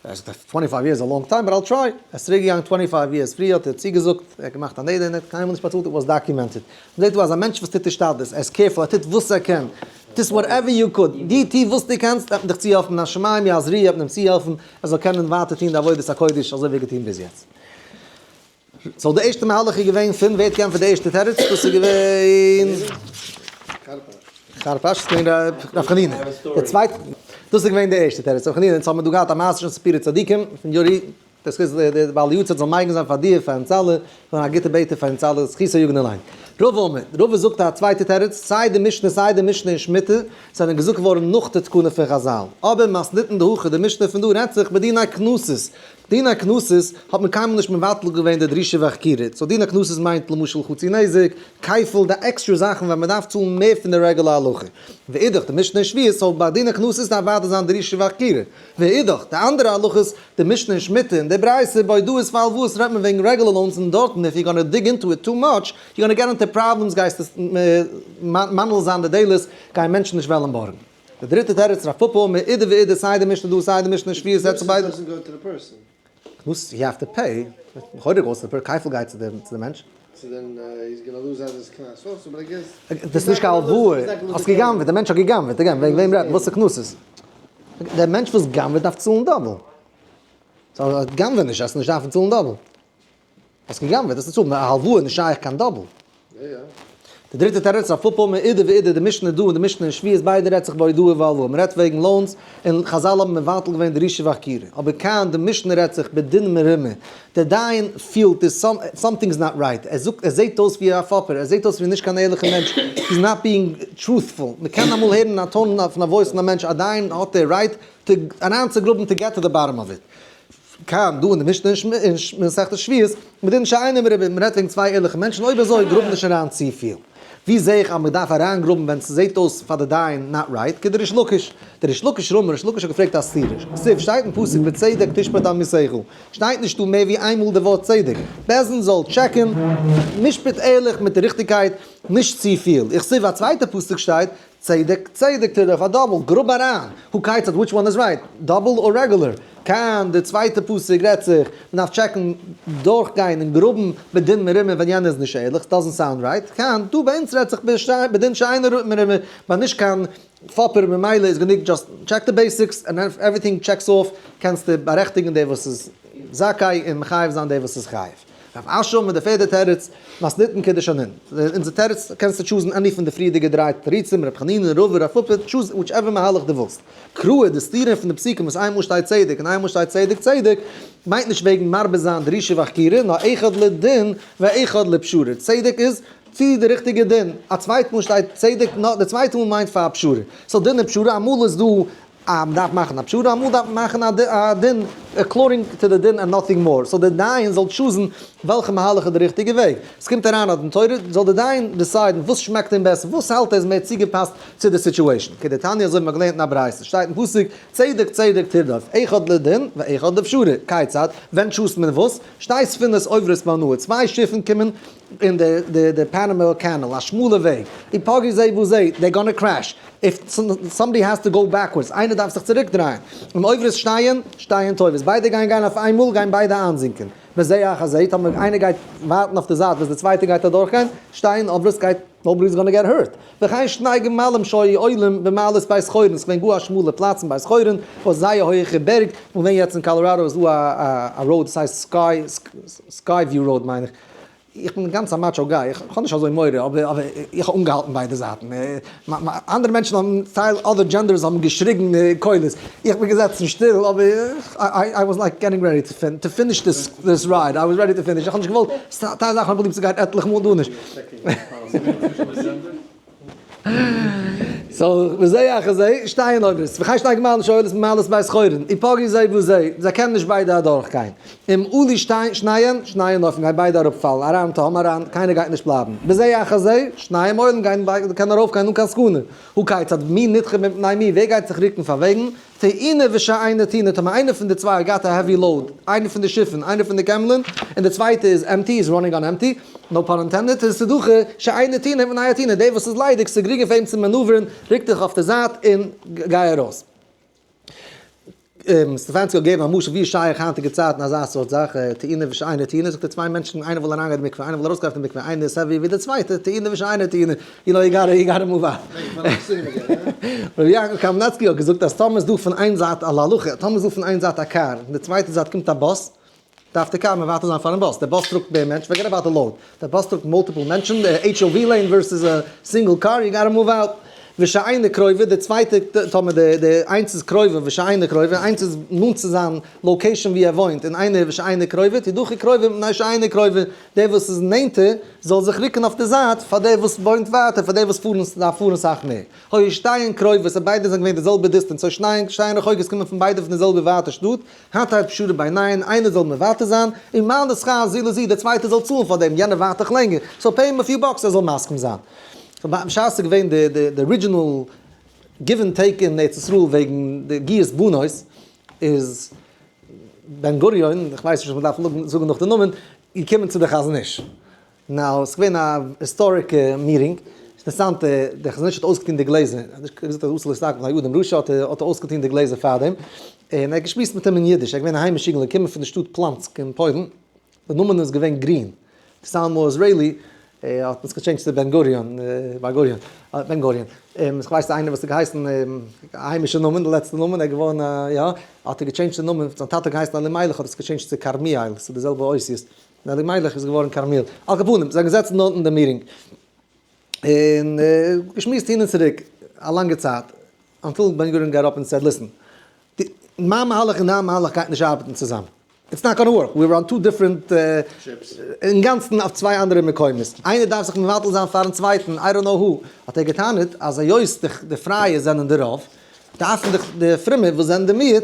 ער זאגט 25 years is a long time, but I'll try. ער איז צוריק געגאנגען 25 years פריער האט ער צוגעזאגט, ער האט געמאכט א נדר און ער האט קיינמאל נישט באצאלט, it was documented. מ'זעט דא אז א מענטש וואס טוט השתדלות, ער איז careful, ער טוט וואס ער קען, טוסט whatever you could, דו טו וואס דו קענסט, וועט מען דיך צוהעלפן מן השמים יעזרוהו, וועט מען אים צוהעלפן ער זאל קענען ווייטער טון די עבודת הקודש אזוי ווי ער האט געטון ביז יעצט. so די ערשטע מהלך איז געווען פון ווער האט געענטפערט די ערשטע תירוץ? דאס איז געווען חרפש, ס'איז געווען רב חנינא. די צווייטע, דאס איז געווען די ערשטע תירוץ, רב חנינא, אונז האבן מיר דא געהאט א מעשה שוין סיפורי צדיקים פון יורי, דאס איז די בעל יארצייט זאל מגין זיין פאר דיר פאר אונז אלע, זאל זיין א גוטע בעטער פאר אונז אלע, זכותו יגן עלינו. רבא אמר, רבא זאגט א צווייטע תירוץ, סיי די משנה סיי די משנה אין שמיטה זענען געזאגט געווארן נאך די תקנה פון חז"ל, אבער מתניתין דהכא, די משנה פון דא רעדט זיך בדיני קנסות, דיני קנסות האט מען קיינמאל נישט מבטל געווען די דרישה וחקירה, so דיני קנסות מיינט למשל חצי נזק, כפל, די עקסטרע זאכן ווען מען דארף צאלן מער פון די רעגולער הלכה. ואידך, די משנה אין שביעית, so ביי דיני קנסות דארף ווייטער זיין דרישה וחקירה. ואידך, די אנדערע הלכות, די משנה אין שמיטה און די ברייתא, בהודאות והלוואות רעדט מען וועגן רעגולער loans און דארטן if you gonna dig into it too much, you gonna get into problems גייסט עס מנעיל זיין די דלת, גייען מענטשן נישט וועלן בארגן. די דריטע תירוץ רב פפא מאידך ואידך סיי די משנה דא סיי די משנה אין שביעית זעצט זיך ביידע. קנס you have to pay, לכאורה goes to the כפל גייט צו די מענטש. דאס איז נישט קיין הלוואה, האסט גע'גנב'עט, דער מענטש האט גע'גנב'עט, again וועגן וועם רעדט מען, וואס איז קנסות? דער מענטש וואס גנב'עט דארף צאלן double. so גנב'ע נישט, וועסט נישט דארפן צאלן double. האסט גע'גנב'עט, וועסטו צאלן, א הלוואה איז נישט שייך קיין double. די דריטע תירוץ, רב פפא מאידך ואידך, די משנה דא און די משנה אין שביעית ביידע רעדט זיך בהודאה והלוואה, מען רעדט וועגן loans, און חז"ל האבן מבטל געווען דרישה וחקירה, אבער כאן די משנה רעדט זיך בדין מרמה, דער דיין פילט איז something is not right, ער זאגט ער זעט אויס ווי א פאפער, ער זעט אויס ווי נישט קיין ערליכע מענטש, he is not being truthful, מען קען אמאל הערן א tone פון א voice פון א מענטש, א דיין האט די right אריינצוגראבן to get to the bottom of it. כאן דא אין די משנה אין מסכת שביעית, בדין שאינו מרומה, מען רעדט וועגן צוויי ערליכע מענטשן, אויב אזוי גראב נישט אריין צופיל. ווי זע איך אז מען דארף אריינגראבן ווען ס'זעט אויס פאר די דיין not right? כדריש לקיש. דריש לקיש רמר, ריש לקיש האט געפרעגט א סתירה. כתיב, שטייט אין פסוק בצדק תשפט עמיתך. שטייט נישט דא מער ווי איינמאל די ווארט צדק. בית דין זאל טשעקן, משפט ערליך מיט ריכטיגקייט, נישט צופיל. וכתיב א צווייטע פסוק שטייט, צדק צדק תרדוף א double, גראב אריין, הא כיצד which one is right, double or regular, כאן די צווייטע פסוק רעדט זיך, מען דארף טשעקן, דורכגיין און גראבן בדין מרומה ווען יענער איז נישט ערליך, doesn't sound right, כאן דא ביי אונז רעדט זיך בדין שאינו מרומה, ביי נישט קיין פאפער ממילא איז גענוג just check די basics and everything checks off, קענסטו בארעכטיגן דער וואס איז זכאי און מחייב זיין דער וואס איז חייב. רב אשי מיט די פערדע תירוץ, מתניתין כדשנין. אונזער תירוץ קענסטו choose ן any פון די פריערדיגע דריי תירוצים, ר' חנינא, רבא, רב פפא, choose whichever מהלך דו ווילסט. קראי, די סתירה פון די פסוקים וואס איינמאל שטייט צדק און איינמאל שטייט צדק צדק, מיינט נישט וועגן מרבה זיין דרישה וחקירה, נאר אחד לדין ואחד לפשרה. צדק איז צו די ריכטיגע דין, א צווייט מאל שטייט צדק, נאר די צווייטע מאל מיינט פאר א פשרה. so דין און פשרה, אמאל איז דא א מ'דארף מאכן א פשרה, אמאל דארף מען מאכן א דין according to די דין and nothing more, so די דיין זאל choose ן וועלכע מהלך איז די ריכטיגע וועג. עס קומט אריין א דין תורה, זאל די דיין decide ן וואס שמעקט אים בעסער, וואס האלט ער איז מער צוגעפאסט צו די situation. כדתניא אזוי ווי מ'האט געלערנט אין א ברייתא, שטייט אין פסוק, צדק צדק תרדוף, אחד לדין ואחד לפשרה, כיצד, ווען choose ט מען וואס? שתי ספינות עוברות בנהר, צוויי שיפן קומען אין די Panama Canal, א שמאלע וועג, ופגעו זה בזה, they gonna crash, if somebody has to go backwards, איינער דארף זיך צוריק דרייען, אם עוברות שתיהן, שתיהן טובעות, ביידע גייען גיין אויף איינמאל, גייען ביידע איינזינקען, בזה אחר זה, טאמער איינער גייט ווארטן אויף די זייט וואס די צווייטע גייט אדורכגיין, שתיהן עוברות גייט. Nobody is gonna get hurt. וכן שני גמלים שהיו עולים במעלות בית חורון, ס'געווען גאר א שמאלע פלאץ אין בית חורון, וואס זייער הויעכע בערג, און ווען יעצט אין קאלאראדא איז דא א road וואס הייסט Sky, Skyview Road מיין איך, איך בין גאנץ א macho guy, איך האב נישט אזוי מורא, אבער איך האב אנגעהאלטן ביידע זייטן, אנדערע מענטשן האבן, טייל other genders האבן געשריגן קולות, איך בין געזעצן שטיל, אבער I was like getting ready to finish this ride, I was ready to finish, איך האב נישט געוואלט, טייל זאכן האב איך ליב צו גיין עטליכע מאל, דא נישט. So, וזה אחר זה, שטייען עוברות, וכן שני גמלים שהיו עולים במעלות בית חורון, יפגעו זה בזה, זיי קענען נישט ביידע אדורכגיין. אם עלו שניהם, שניהם נופלים, גייען ביידע אראפפאלן, אריין תהום אריין, קיינער גייט נישט בלייבן. בזה אחר זה, שניהם עולין גייען ביידע קענען ארויפגיין אן קיין סכנה. הא כיצד, מי נדחה מפני מי, ווער גייט זיך רוקן פאר וועגן? טעינה ושאינה טעונה, טאמער איינער פון די צוויי האט געהאט א heavy load, איינער פון די שיפן, איינער פון די קעמלען, און די צווייטע איז empty, איז running on empty, no pun intended, איז תדחה שאינה טעונה מפני הטעונה, דער וואס איז ליידיג, ס'איז גרינגער פאר אים צו מאנעווערן, רוק דיך אויף די זייט און גיי ארויס. סטעפאנסקי האט געגעבן א משל ווי איז שייך היינטיגע צייטן אזא סארט זאך, טעינה ושאינה טעונה, זאגט ער צוויי מענטשן איינער וויל אריינגיין אין די מקווה איינער וויל ארויסגיין פון די מקווה איינער איז heavy ווי די צווייטע, טעינה ושאינה טעונה, you know you gotta you gotta move out. רבי יעקב קאמינעצקי האט געזאגט אז טאמער איז דא פון איין זייט א להלכה, טאמער איז דא פון איין זייט א קאר און די צווייטע זייט קומט א באס, דארף די קאר מוותר זיין פארן באס, די באס טראגט מער מענטשן, forget about the load, די באס טראגט multiple מענטשן, די HOV lane versus א single car, you gotta move out. ושאינה קרובה, די צווייטע, טאמער די די איינס איז קרובה ושאינה קרובה, איינס איז נאנט צו זיין location ווי ער וואוינט, און איינער ושאינה קרובה, תדחה קרובה מפני שאינה קרובה, דער וואס איז נענטער זאל זיך רוקן אויף די זייט פאר דער וואס וואוינט ווייטער, פאר דער וואס פארן דארף פארן סאך מער. היו שתיהן קרובות, אויב ביידע זענען געווען די זעלבע distance, אויב שתיהן שתיהן רחוקות קומען פון ביידע פון די זעלבע ווייטע שטאט, התר פשרה ביניהן, איינער זאל מוותר זיין, און מעלה שכר זו לזו, דער צווייטער זאל צאלן פאר דעם, יענער ווארט דאך לענגער, so pay him a few bucks ער זאל מסכים זיין. So בשעת ס'איז געווען די די די original give and take אין ארץ ישראל וועגן די גיוס בנות, איז בן גוריון, איך ווייס נישט אויב מ'דארף זאגן נאך די נאמען, געקומען צו די חזון איש. Now, ס'איז געווען א historic meeting, אינטערעסאנט, דער חזון איש האט אויסגעטון די גלעזער, ער האט נישט געזאגט אז אסור להסתכל בפני אדם רשע, האט ער אויסגעטון די גלעזער פארדעם, און ער האט געשמועסט מיט אים אין אידיש, ער איז געווען א היימיש יונגל, געקומען פון די שטאט פלאנסק אין פוילן, די נאמען איז געווען גרין, to sound more Israeli, האט מען עס גע change ט צו בן גוריון, בר גוריון, בן גוריון, איך ווייס איינער וואס האט געהייסן א היימישע נאמען, די לעצטע נאמען, ער איז געווארן א יא, האט ער גע change ט די נאמען, זיין טאטע האט געהייסן אלימלך האט עס גע change ט צו כרמיאל, ס'איז די זעלבע אותיות. און אלימלך איז געווארן כרמיאל. על כל פנים, זיי זענען געזעצן דארט אין די meeting, און געשמועסט הין און צוריק א לאנגע צייט, until בן גוריון got up and said, listen, מיין מהלך און דיין מהלך גייט נישט ארבעטן צוזאמען. It's not gonna work, we're on two different, אינגאנצן אויף צוויי אנדערע מקומות. איינער דארף זיך מבטל זיין פארן צווייטן, I don't know who. האט ער גע'טענה'ט אז היות די פרייע זענען די רוב, דארפן די פרומע וואס זענען די מיעוט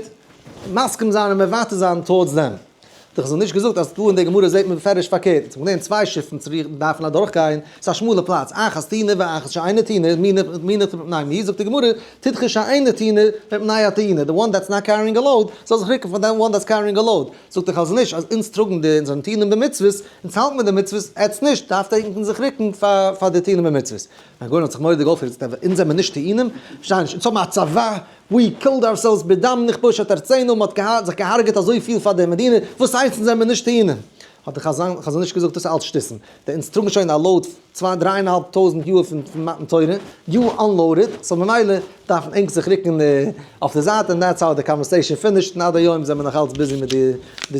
מסכים זיין און מוותר זיין towards them. דאך איז נישט געזאגט אז דא אין די גמרא זעט מען בפירוש פארקערט, אונז האבן געלערנט צוויי שיפן צוריך דארפן אדורך גיין, ס'איז א שמאלע פלאץ, אחת טעונה ואחת שאינה טעונה, מי נדחה מפני מי, זאגט די גמרא, תדחה שאינה טעונה מפני הטעונה, the one that's not carrying a load זאל זיך רוקן פאר the one that's carrying a load, זאגט די חזון איש אז אונז טראגן די אונז זענען טעונים במצוות, אונז האלט מיט די מצוות, עטץ נישט, דארפט ענק זיך רוקן פאר די טעונים במצוות. בן גוריון האט זיך מורא'דיג אויפגערעגט, אונז זעמער נישט טעונים? פארשטיי נישט, אונז האבן א צבא, we killed ourselves בדם נכבש את ארצינו, מען האט זיך געהארגעט אזויפיל פאר די מדינה, וואס הייסט אונז זעמיר נישט טעונים? האט דער חזון איש געזאגט דאס איז אלץ שטותים, די אונז טראגן שוין א load צוויי דריי און א האלב טויזנט יאר פון מתן תורה, you unloaded, so ממילא דארפן ענק זיך רוקן אויף די זייט, and that's how the conversation finished, און עד היום זעמיר נאך אלץ busy מיט די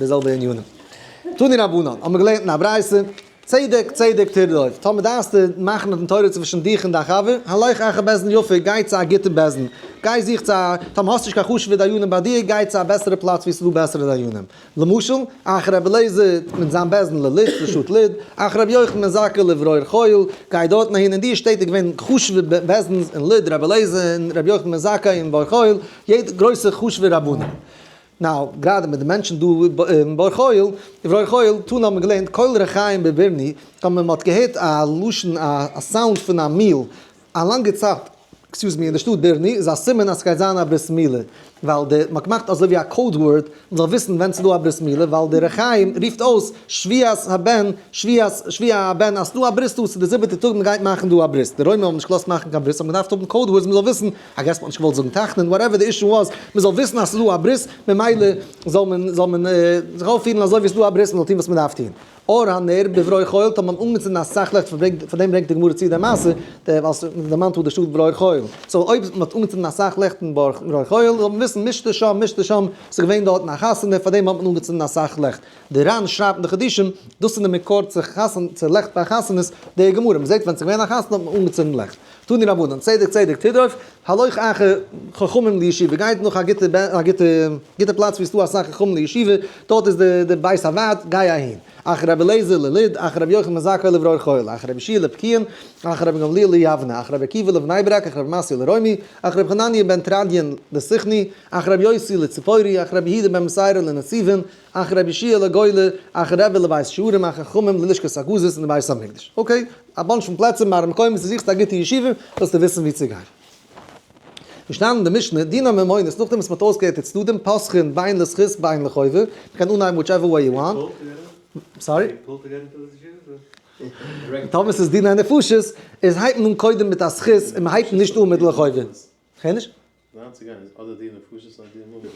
זעלבע ענינים. תנו רבנן, האבן מיר געלערנט אין א ברייתא, צדק צדק תרדוף, טאמער דארפסטו מאכן א דין תורה צווישן דיך און דיין חבר, הלך אחר בית דין יפה, גיי צו א גוטע בית דין, גיי זוך צו א, טאמער האסט נישט קיין חשוב'ע דיינים ביי דיר, גיי צו א בעסערע פלאץ וואו ס'איז דא בעסערע דיינים. למשל, אחר רבי אליעזר מיט זיין בית דין ללוד, לשבט לוד, אחר רבי יוחנן בן זכאי לברור חיל, גיי דארטן אהין, אין די שטעט איז געווען חשוב'ע בית דין'ס אין לוד, רבי אליעזר און רבי יוחנן בן זכאי אין בור חיל, יעדע גרויסע חשוב'ע רבנים. Now, גראדע מיט די מענטשן דא אין בור חיל, דברי חיל, תנא האט מען געלערנט קול רחיים בבירני, טאמער מען האט געהערט א לשון א sound פון א מיל א לאנגע צייט, excuse me, אין די שטאט בירני, איז א סימן אז ס'גייט זיין א ברית מילה. ווייל די, מ'האט געמאכט אזוי ווי א code word, מ'זאל וויסן ווען ס'איז דא א ברית מילה, ווייל דער ר' חיים רופט אויס שביעת הבן, שביעת, שביע הבן, אז ס'דא א ברית דא, ס'איז די זיבעטע טאג מ'גייט מאכן דא א ברית. די רוימער האבן נישט געלאזט מאכן קיין ברית, האבן געדארפט האבן code words מ'זאל וויסן, I guess מ'האט נישט געוואלט זאגן תחנון, whatever די issue was, מ'זאל וויסן אז ס'איז דא א ברית, ממילא זאל מען, זאל מען זיך אויפפירן אזוי ווי ס'איז דא א ברית, מ'זאל טון וואס מ'דארף טון. אור הנר בברור חיל, טאמער האט מען אנגעצינדן אסאך לעכט, פאר דעם ברענגט די גמרא צו די מעשה, ווייל ס'דערמאנט דא די שטאט ברור חיל. so אויב מ'האט אנגעצינדן אסאך לעכט אין ברור חיל, זאל מען וויסן משתה שם משתה שם, ס'איז געווען דארטן א חתונה, פאר דעם האט מען אנגעצינדן אסאך לעכט. די ר"ן שרייבט אין די חידושים, דאס איז די מקור צו צו לעכט ביי חתונות, די גמרא, מ'זעט ווען ס'איז געווען א חתונה האט מען אנגעצינדן לעכט. תנו רבנן, צדק צדק תרדוף, הלוך אחר חכמים לישיבה, גייט נאך א גוטע א גוטע גוטע פלאץ ווי ס'דא אסאך חכמים לישיבה, דארט איז די די בית הוועד, גיי אהין. אחר רבי אליעזר ללוד, אחר רבי יוחנן בן זכאי לברור חיל, אחר רבי יהושע לפקיעין, אחר רבי גמליאל ליבנה, אחר רבי עקיבא לבני ברק, אחר רבי מתיא לרומי, אחר רבי חנניה בן תרדיון לסיכני, אחר רבי יוסי לציפורי, אחר רבי יהודה בן בתירא לנציבין, אחר רבי יהושע לגולה, אחר רבי לבית שערים, אחר חכמים ללשכת הגזית אין די בית המקדש. okay, א bunch פון פלעצער, מראה מקומות, דו זוכסט א גוטע ישיבה, זאלסטו וויסן וואו צו גיין. געשטאנען אין די משנה, דיני ממונות, נאכדעם וואס מ'האט אויסגעהערט די צדדים, פותחין בין לזכות בין לחובה, מ'קען אנהייבן whichever way you want. Sorry? טאמער ס'איז דיני נפשות, איז הייבט מען אן קודם מיט א זכות און מ'הייבט נישט אן מיט לחובה. כ'הער נישט? אריינצוגיין איז אדער דיני נפשות אדער דיני ממונות.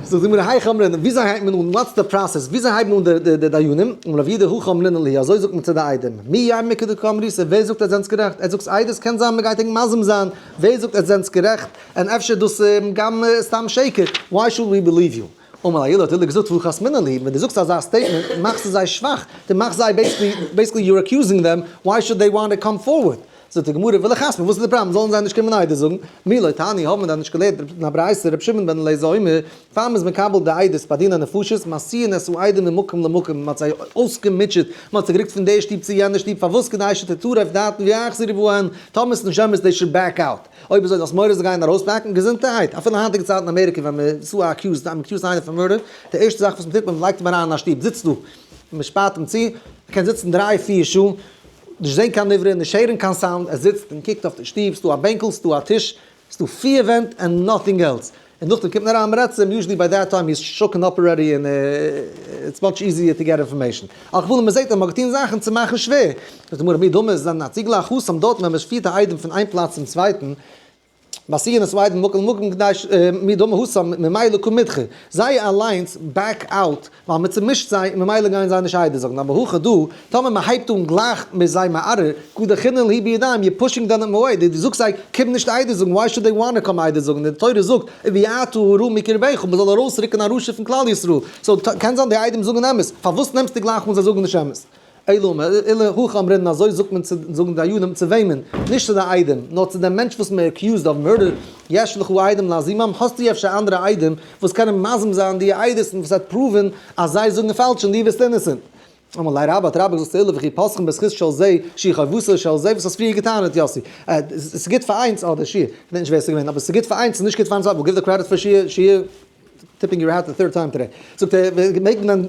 זאגט די גמרא היכי אמרינן, וויאזוי הייבט מען אן, what's the process, וויאזוי הייבן אן די דיינים, אמר רב יהודה הכי אמרינן להו, אזוי זאגט מען צו די עדים, מי יימר כדקאמריתו, ווער זאגט עטס זענטס גערעכט, עטס זאגטס עדות, קען זיין מ'גייט ענק מזים זיין, ווער זאגט עטס זענטס גערעכט, און אפשר דאס גם סתם שקר, why should we believe you? אמר ליה עולא האט עולא געזאגט והא חסמינן להו, ווען דו זאגסט אזא statement מאכסטו זיי שוואך, דו מאכסט זיי basically, basically you're accusing them, why should they want to come forward? זאגט די גמרא, ולחסמין, וואס איז די פראבלעם, זאלן זיי נישט קומען עדות זאגן? מי לא תני, האבן מיר דאן נישט געלערנט אין א ברייתא, רבי שמעון בן אלעזר אומר, פאר מ'איז מקבל די עדות ביי דיני נפשות, מסיעין את העדים ממקום למקום, מ'האט זיי אויסגעמוטשעט, מ'האט זיי גערוקט פון די שטוב צו יענע שטוב, פארוואס כדי שתטרף דעתן ויחזרו בהן, טאמער ס'איז נישט אמת they should back out. אויב אזוי זאלסט מורא זיי גייען ארויסבעקן, געזונטערהייט, אפילו היינטיגע צייטן אין אמעריקע ווען מ'איז צו accused, מ'אקוזט איינער פון murder, די ערשטע זאך וואס מ'טוט, מ'לייגט אים אריין אין א שטוב, זיצט דא, מ'שפארט אים צו, ער קען זיצן דריי פיר שעה, נישט זען קיין נברא, נישט הערן קיין sound, ער זיצט און קוקט אויף די שטוב, ס'דא א בענקל, ס'דא א טיש, ס'דא פיר ווענט and nothing else. און נאכדעם קומט מען אריין מ'רעדט צו אים, usually by that time he's shaken up already און it's much easier to get information. על כל פנים מ'זעט אז מ'האט געטון זאכן צו מאכן שווער. זאגט די גמרא מי דמי זענען א צוגלייך התם דארט ווען מ'פירט א איידעם פון איין פלאץ צום צווייטן, מסיעין את העדים ממקום למקום כדי ש מי דמי התם ממילא קא מידחי. זיי אליינס back out ווייל מען צומישט זיי און ממילא גייען זיי נישט עדות זאגן. אבער הכא דא, טאמער מען הייבט אן גלייך מיט זיי מערער, קא דחינן להו בידים, you're pushing them away, דו זאגסט זיי קום נישט עדות זאגן, why should they wanna come עדות זאגן, די תורה זאגט וביערת הרע מקרבך, מען זאל ארויסרוקן א רשע פון כלל ישראל, so קען זיין די עדים זאגן אמת, פארוואס נעמסטו גלייך אן זיי זאגן נישט אמת? אלא אמר עולא הכי אמרינן אזוי זאגט מען צו זאגן דיינים צו וועמען? נישט צו די עדים, נאר צו דעם מענטש וואס מען accused of murder, יש לך עדים להזימם, האסטו אפשר אנדערע עדים וואס קענען מזים זיין די עדות און וואס וועט prove ן אז זיי זאגן פאלש און דו ביסט innocent? אמר ליה רבה האט רבה געזאגט צו עולא וכי פותחין בזכות של זה שהיא חובתו של זה וואס האסט פריער געטענה'ט יאסי עס איז גוט פאר איינס אדער שיע, כ'דענק נישט ווער עס איז געווען אבער עס איז גוט פאר איינס און נישט גוט פארן צווייטן, we'll give the credit for שיע שיע. tipping your hat the third time today. זאגט ער, מעג מען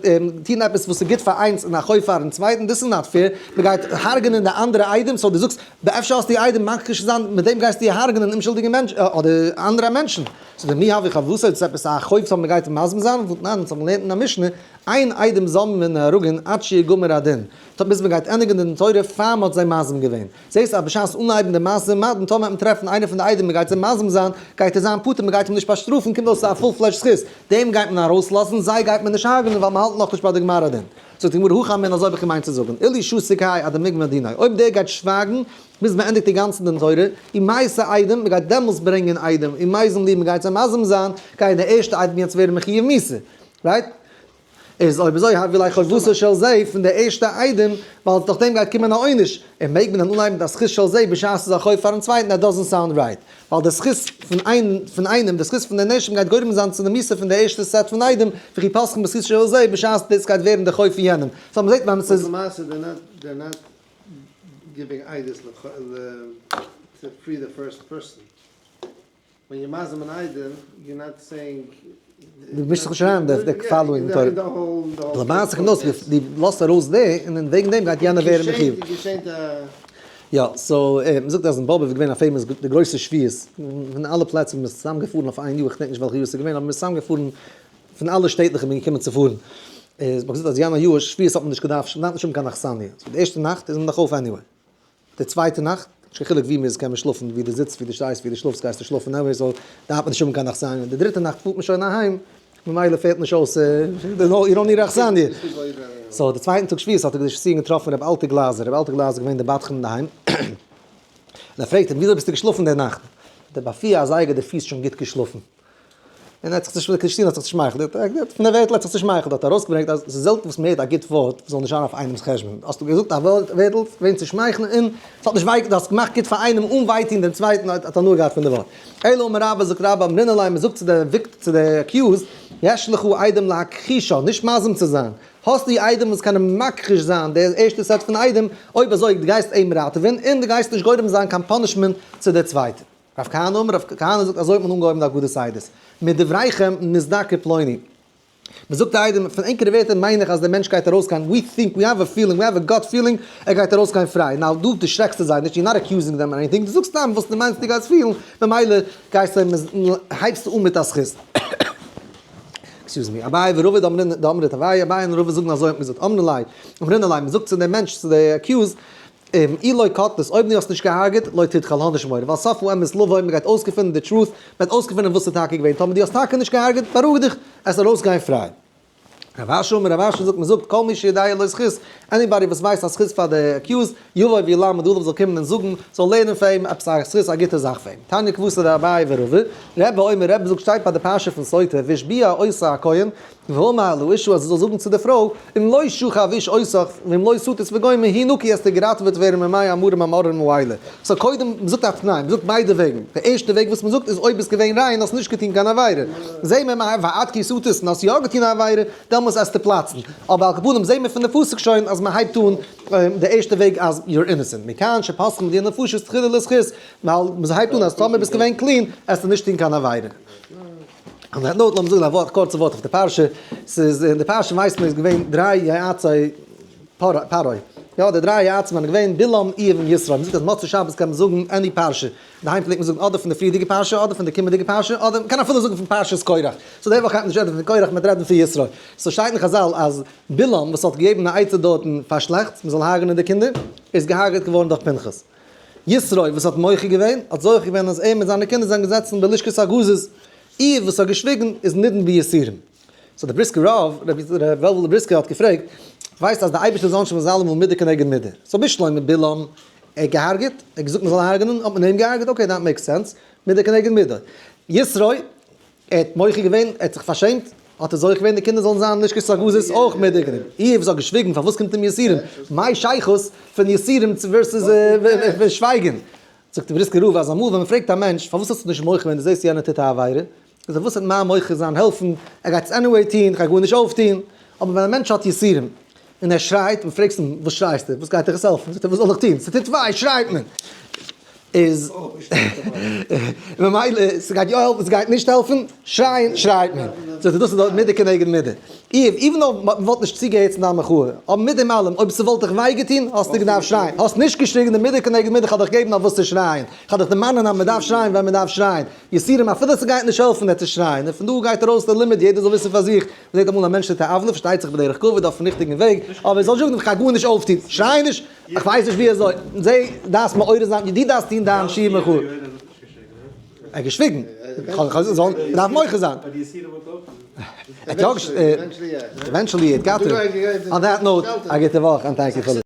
טון עפעס וואס איז גוט פאר איינס און א חוב פארן צווייטן? דאס איז not fair, מען גייט הרג'נען די אנדערע עדים, so דו זאגסט, אפשר האסטו עדים מכחיש צו זיין, מיט דעם גייסטו הרג'נען אומשולדיגע מענטשן, אדער אנדערע מענטשן. זאגט ער, מי הוי חובתו, דאס איז עפעס א חוב וואס מען גייט מזים זיין? ניין, אונז האבן געלערנט אין א משנה, אין עדים זוממין נהרגין עד שיגמר הדין, ביז מען גייט ענדיגן דין תורה פאר מען האט זיי מזים געווען. זעסט אז בשעת אנהייבן די משא ומתן טאמער וועט מען טרעפן איינער פון די עדים מען גייט זיי מזים זיין, גייט ער זיין פטור מען גייט אים נישט באשטראפן, קומט אויס א full fledged זכות, דעם גייט מען ארויסלאזן, זיי גייט מען נישט הרג'נען ווייל מען האלט נאכנישט ביי די גמר הדין. זאגט די גמרא הכי אמרינן אזוי האב איך געמיינט צו זאגן, אילו שתיק האי עד דמיגמר דיניה, אויב דער גייט שווייגן ביז מען ענדיגט אינגאנצן דין תורה, ומייתי עדים, מען גייט דעמאלס ברענגען עדים, ומזים להו מען גייט זיי מזים זיין, גייען די ערשטע עדים יעצט ווערן מחויב מיתה, right? איז אויב אזוי הויא ליה חובתו של זה פון די ערשטע עדים, ווייל נאך דעם גייט קומען א עונש, און מעג מען דאן אנהייבן מיט א זכות של זה בשעת ס'איז א חוב פארן צווייטן, that doesn't sound right, ווייל די זכות פון איין פון איינעם, די זכות פון די נשים גייט גורם זיין צו די מיתה פון די ערשטע סעט פון עדים, וכי פותחין בזכות של זה בשעת דאס גייט ווערן די חוב פון יענעם. so מ'זעט ווען ס'איז. למעשה they're not they're not giving עדות to free the first person. ווען you're מזים אן עדים, you're not saying. דו מישסט זיך נישט אריין אין די following תורה. למעשה קומט אויס דו לאזט ארויס די און וועגן דעם גייט יענער ווערן מחיוב. יא, so, מ'זאגט אז אין באבוב איז געווען א famous די גרויסע שביעות, פון אלע פלעצער מ'איז צוזאם געפארן אויף איין יאר, איך געדענק נישט וועלכע יאר ס'איז געווען, אבער מ'איז צוזאם געפארן פון אלע שטעטלעך איז מען געקומען צו פארן, איז מ'האט געזאגט אז יענע יאר שביעות האט מען נישט געדארפט, מ'דארף נישט האבן קיין אכסניא, so די ערשטע נאכט איז מען דאך אויף anyway, די צווייטע נאכט, נישט קיין חילוק ווי מ'איז קען מען שלאפן, ווי דו זיצט, ווי דו שטייסט, ווי דו שלאפסט גייסטו שלאפן anyway, so דארף מען נישט האבן קיין אכסניא, די דריטע נאכט פארט מען שוין אהיים, ממילא פעלט נישט אויס, you don't need אכסניא. so די צווייטן טאג שביעות האט דער קדושת ציון געטראפן רבי אלטער גלאזער, רבי אלטער גלאזער איז געווען דער בדחן אינדערהיים, און ער פרעגט אים, וויאזוי ביסטו געשלאפן די נאכט? האט ער ביי פיר אזייגער די פיס שוין גוט געשלאפן. און ער האט זיך צושמייכלט, דער קדושת ציון האט זיך צושמייכלט, פון די ווערטל האט זיך צושמייכלט, האט ער ארויסגעברענגט אז עס איז זעלטן וואס מען הערט א גוט ווארט וואס זאל נישט זיין אויף איינעמ'ס חשבון. האסטו געזאגט א ווערטל וועם צו שמייכלען און עס האט נישט וויי, דו האסט געמאכט גוט פאר איינעם אן וויי טון דעם צווייטן, האט הנאה געהאט פון די ווארט. אלא אמר רבה, זאגט רבה, אמרינן ליה, מען זאגט צו די victim, צו די accused, יש לך עדים להכחישה, נישט מזים צו זיין. האסט דו עדים וואס קענען מכחיש זיין די ערשטע סעט פון עדים, אויב אזוי דו גייסט אים ראטעווען און דו גייסט נישט גורם זיין קיין punishment צו די צווייטע. רב כהנא אמר, רב כהנא זאגט אזוי האט מען אנגעהויבן די הגדת עדות, מדבריכם מזדכה פלוני. מען זאגט די עדים, פון ענקערע ווערטער מיין איך אז דער מענטש גייט ארויסגיין, we think, we have a feeling, we have a gut feeling, ער גייט ארויסגיין פריי. now דו דערשרעקסט זיי נישט, you're not accusing them anything, דו זאגסט סתם וואס דו מיינסט דו גייסט פילן, ממילא גייסטו אים, הייבסטו אן מיט א זכות. excuse me, אביי ורבא דאמרי תרוייהו, אביי און רבא זאגן אזוי האט מען געזאגט, אמרי ליה, אמרינן ליה, מען זאגט צו דעם מענטש, צו די accused, אי לא קטלת, אויב דו האסט נישט געהארגעט, לא תדחל, האב נישט מורא, ווייל סוף האמת לבוא, מען גייט אויסגעפינען די truth, מען וועט אויסגעפינען וואס איז טאקע געווען, טאמער דו האסט טאקע נישט געהארגעט, בארואיג דיך, עס ארויסגיין פריי. רב אשי אמר, רב אשי זאגט, מען זאגט, כל מי שיודע לו זכות, anybody וואס ווייסט א זכות פאר די accused, יבוא וילמד עליו זאל קומען און זאגן, זאל לערנען פאר אים עפעס א זכות, א גוטע זאך פאר אים. תניא כוותיה דאביי ורבא, רבי אומר, רבי זאגט שטייט ביי די פרשה פון סוטה, והשביע אותה הכהן, ואמר לאשה אז זי זאל זאגן צו די פרוי, אם לא שכב איש אותך, ואם לא סטית וגומר, הנקי עסטו געראטעוועט ווערן ממי המרים המאררים האלה. so קודם, מ'זאגט א תנאי, מ'זאגט ביידע וועגן. די ערשטע וועג וואס מ'זאגט איז אויב ביסט געווען ריין האסט נישט געטון קיין עבירה. זעהן מיר מה ואת כי סטית און האסט יא געטון א עבירה, דעמאלס עסטו פלאצן. אבער על כל פנים זעהן מיר פון די פסוק שוין אז מ'הייבט אן די ערשטע וועג אז you're innocent. מכאן שפותחין בדיני נפשות תחילה לזכות, ווייל מ'הייבט אן אז טאמער ביסט געווען clean עסטו נישט טון קיין עבירה. on that note, לאמיר זאגן א ווארט, קורצע ווארט אויף די פרשה. ס'איז, אין די פרשה ווייסט מען איז געווען דריי יועצי פרעה. יא, די דריי יועצים זענען געווען בלעם, איוב און יתרו. מ'זאגט אז מוצאי שבת קען מען זאגן any פרשה. אינדערהיים פלעגט מען זאגן אדער פון די פריערדיגע פרשה אדער פון די קומענדיגע פרשה, אדער מ'קען אפילו זאגן פון פרשת קורח. so די וואך גייט מען נישט רעדן פון קורח, מ'וועט רעדן פון יתרו. so שטייט אין חזל אז בלעם וואס האט געגעבן א עצה דארטן פאר שלעכטס, מ'זאל הרג'נען די קינדער, איז געהארגעט געווארן דורך פנחס. יתרו וואס האט מוחה געווען, האט זוכה געווען אז ער מיט זיינע קינדער זענען געזעצן בלשכת הגזית, איוב וואס האט געשוויגן איז נידון ביסורים. so דער בריסקער רב, רבי וועלוול בריסקער האט געפרעגט, ווייסט אז די אייבערשטער איז עונשין איז אלעמאל מידה כנגד מידה, so בשלמא בלעם, ער האט געהארגעט, ער האט געזאגט מען זאל הרג'נען, האט מען אים געהארגעט, okay that makes sense, מידה כנגד מידה. יתרו, ער האט מוחה געווען, ער האט זיך פארשעמט, האט ער זוכה געווען די קינדער זאלן זיין לשכת הגזית אויך מידה כנגד. איוב וואס האט געשוויגן, פארוואס קומט אים יסורים? מאי שייכות פון יסורים צו versus שווייגן? זאגט די בריסקער רב אז אמאל ווען מען פרעגט א מענטש פארוואס האסטו נישט מוחה געווען דו זעסט יענער טוט א עבירה, זאגט ער וואס וועט מיין מוחה זיין העלפן, ער גייט עס anyway טון, איך גיי גארנישט אויפטון, אבער ווען א מענטש האט יסורים און ער שרייט, מען פרעגסט אים וואס שרייסטו, וואס גייט דיך עס העלפן, זאגט ער וואס זאל איך טון, ס'טוט וויי שרייט מען, איז ממילא ס'גייט יא העלפן ס'גייט נישט העלפן, שרייען שרייט מען, זאגט ער דאס איז דאך מידה כנגד מידה, איוב even though מ'וואלט נישט צוגעהערט צו דיין מחאה, אבער מיט דעם אלעם אויב ס'וואלט דיך וויי געטון האסטו געדארפט שרייען, האסט נישט געשריגן די מידה כנגד מידה כ'האב דיך געגעבן אויף וואס צו שרייען, כ'האב דיך דערמאנען אז מ'דארף שרייען ווען מ'דארף שרייען, יסורים אפילו ס'גייט נישט העלפן וועט ער שרייען, און פון דא גייט ארויס די לימוד יעדער זאל וויסן פאר זיך, מ'זעט אמאל א מענטש טוט א עוולה פארשטייט זיך בדרך כבוד אויפן ריכטיגן וועג, אבער ער זאל נישט זאגן כ'גיי גארנישט אויפטון, שריי נישט, איך ווייס נישט ווי אזוי, זע, דארפסט מעורר זיין, דו דארפסט טון דיין שיעור מחאה. ער האט געשוויגן, מ'דארף מוחה זיין. Eventually it got to. On that note, א גוטע וואך and thank you for listening.